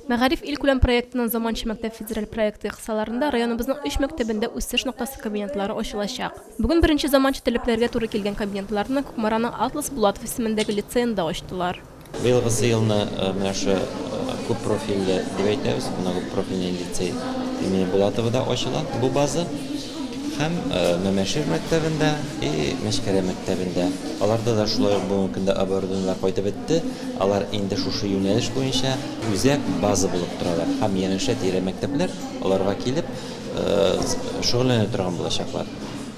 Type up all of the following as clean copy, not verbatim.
Мәгариф илкүләм проектының Заманча мәктәп федераль проекты кысаларында районыбызның өч мәктәбендә үсеш ноктасы кабинетлары ачылачак. Бүген беренче заманча таләпләргә туры килгән кабинетларны Кукмараның Атлас Булатов исемендәге лицеенда ачтылар. Быелгысы елны менә шушы күп профильле дип әйтәбез, многопрофильный лицей имени Булатовада ачыла бу база. Һәм Мәмәшир мәктәбендә и Мәчкәрә мәктәбендә. Аларда да шулай ук бүгенге көндә оборудованиеләр кайтып бетте. Алар инде шушы юнәлеш буенча үзәк база булып торалар һәм янәшә-тирә мәктәпләр аларга килеп шөгыльләнә торган булачаклар.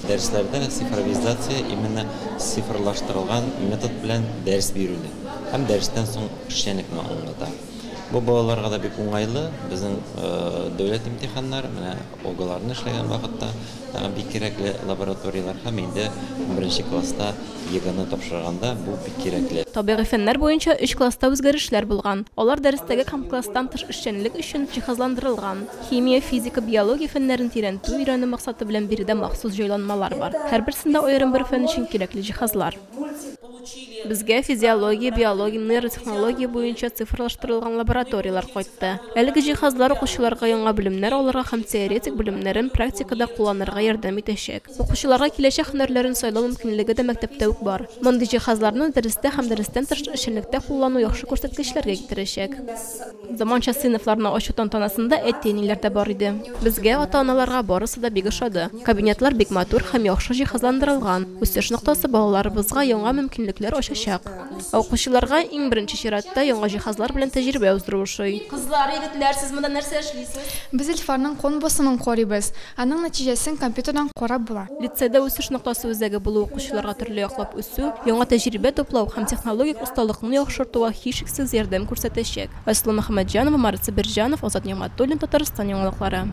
Дәресләрдә цифровизация именно цифрлаштырылган метод белән дәрес бирүне һәм дәрестән соң эшчәнлекне аңлата. Бу балаларга да бик уңайлы. Безнең дәүләт имтиханнары, менә ОГЭларны эшләгән вакытта бик кирәкле лабораторияләр һәм инде унберенче класста ЕГЭны тапшырганда бу бик кирәкле. Табигый фәннәр буенча өч класста үзгәрешләр булган. Алар дәрестәге һәм класстан тыш эшчәнлек өчен җиһазландырылган. Химия, физика, биология фәннәрен тирәнтү өйрәнү максаты белән биредә махсус җайланмалар бар. Һәрберсендә аерым бер фән өчен кирәкле җиһазлар. Безгә физиология, биология, нейротехнология буенча цифрлаштырылган лабораторияләр кайтты. Әлеге җиһазлар укучыларга яңа белемнәр алырга һәм теоретик белемнәрен практикада кулланырга ярдәм итәчәк. Укучыларга киләчәк һөнәрләрен сайлау мөмкинлеге дә мәктәптә үк бар. Мондый җиһазларны дәрестә һәм дәрестән тыш эшчәнлектә куллану яхшы күрсәткечләргә китерәчәк. Заманча сыйныфларны ачу тантанасында әти-әниләр дә бар иде. Безгә, ата-аналарга, барысы да бик ошады. Кабинетлар бик матур һәм яхшы җиһазландырылган. Үсеш ноктасы балаларыбызга яңа мөмкинлекләр ачачак. Ә укучыларга, иң беренче чиратта, яңа җиһазлар белән тәҗрибә уздыру ошый. Кызлар, егетләр, сез монда нәрсә эшлисез? Без Илфарның кан басымын карыйбыз. Аның нәтиҗәсен компьютердан карап була. Лицейда үсеш ноктасы үзәге булу укучыларга төрле яклап үсү, яңа тәҗрибә туплау һәм технологик осталыкны яхшыртуга һичшиксез ярдәм күрсәтәчәк. Айсылу Мөхәммәтҗанова, Марат Сабирҗанов, Азат Нигъмәтуллин, Татарстан яңалыклары.